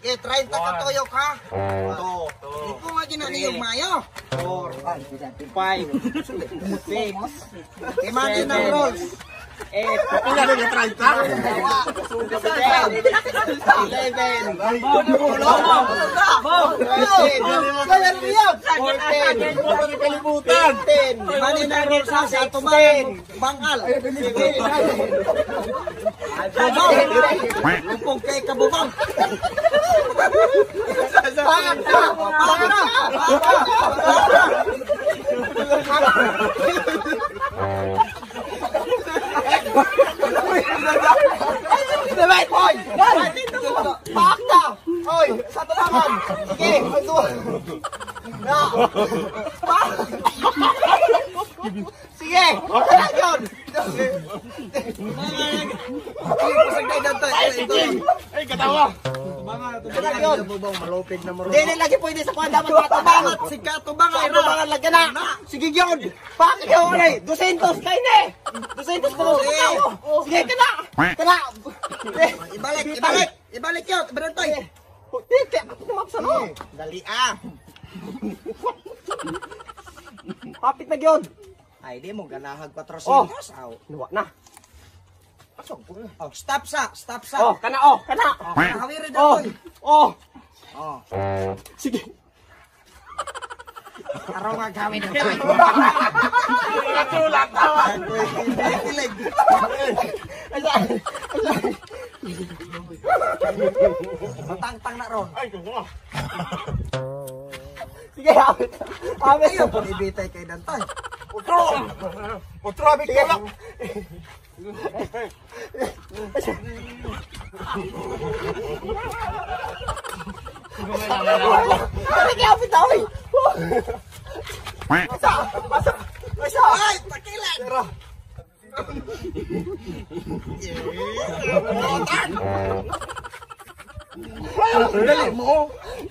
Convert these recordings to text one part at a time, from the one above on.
Okay, 30 ka tuyok ha. 2. Iko nga ginaniyog maayo. 4, 5, 6, Imagine ang rolls. 8, Pila na 30? 10, 11, 14, Kalibutan. 15, Imagine ang rolls ha sa atumangan bangal. Bubong. Lupog kay kabubong. Pangak na! Pangak na! Hoy! Paak na! Hoy! Sa tumangan! Sige! Na! Paak! Sige! Tara yun! Ay, katawa. Tara yun! Malupig na mo. Hindi lagi pwede sa kuwan. Dapat matubangat! Si Katubangay Sa tubangan lagi na! Sige yun! Paak ikaw ulit! 200! Kain eh! 200 pa mo! Sige ka na! Ka na! Ibalik, ibalik! Ibalik yun! Ibalik toy! Hindi! Ako tumapsa no! Dali ah! Kapit na yun! Ay, di mo ganahag 400. Oh. Aw. Nuwa na! Oh, stop sa, stop sa. Oh! Kana! Oh! Kana! Oh, hawiri Oh! daw toy. Oh! Oh, Sige! araw nga gawin ng toy. Tulak tawa. Kilig. Matangtang na ron. Ay, katawa. Sige, awit. Awit. Ayaw pag ibitay kay Dantoy. Otro. Otro, abig tulak. Sige, awit na, oy. Asa, asa, asa. Ay, takilan! Dali mo, oh.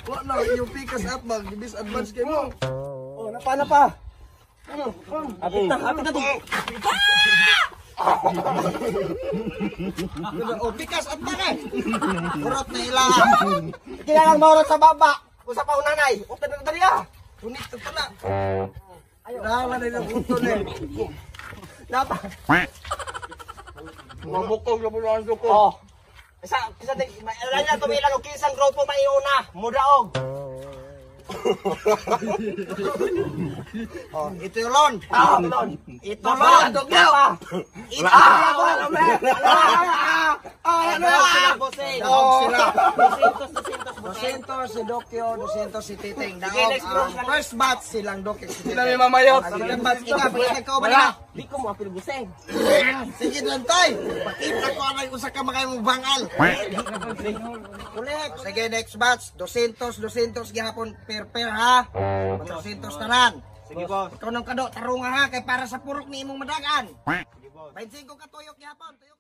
Wala na, yung pikas at mag disadvance kayo mo. Oh, napa, napa. Apit na, apit na to. Oh, pikas at bang eh. Urot na ilang. Kailangan maurot sa baba. Kung sa paunanay. Utan na dali ah. Punit na pala. Wala na yung buto na eh. Napa. Mabukog na bulaan ko. Oh. Isa, isa, alam niya tumilan og kisang grupo maiuna. Mudaog. Oh, ito yung loan. Ah, tulon. Ito loan. Napa. Ito Ah, loan. ah, ah, ano Sila, ah? Daog sila. 200, 200, 200 si Dokyo, 200 si Titing. Sige, Daog next group. ang first batch silang Dokyo si Titing. Sila may mamayot. Ang second batch, ikaw, pagkita ka ba nila? Di ko mo apil buseng. Sige lang tay. Pakita ko ang usa ka mga imong bangal. Ulit. Sige, next batch. 200, 200 gihapon per pair ha. 200 tanan. Sige, boss. Ikaw nang kado, tarunga ha kay para sa purok ni imong madagan. 25 ka tuyok gihapon, tuyok.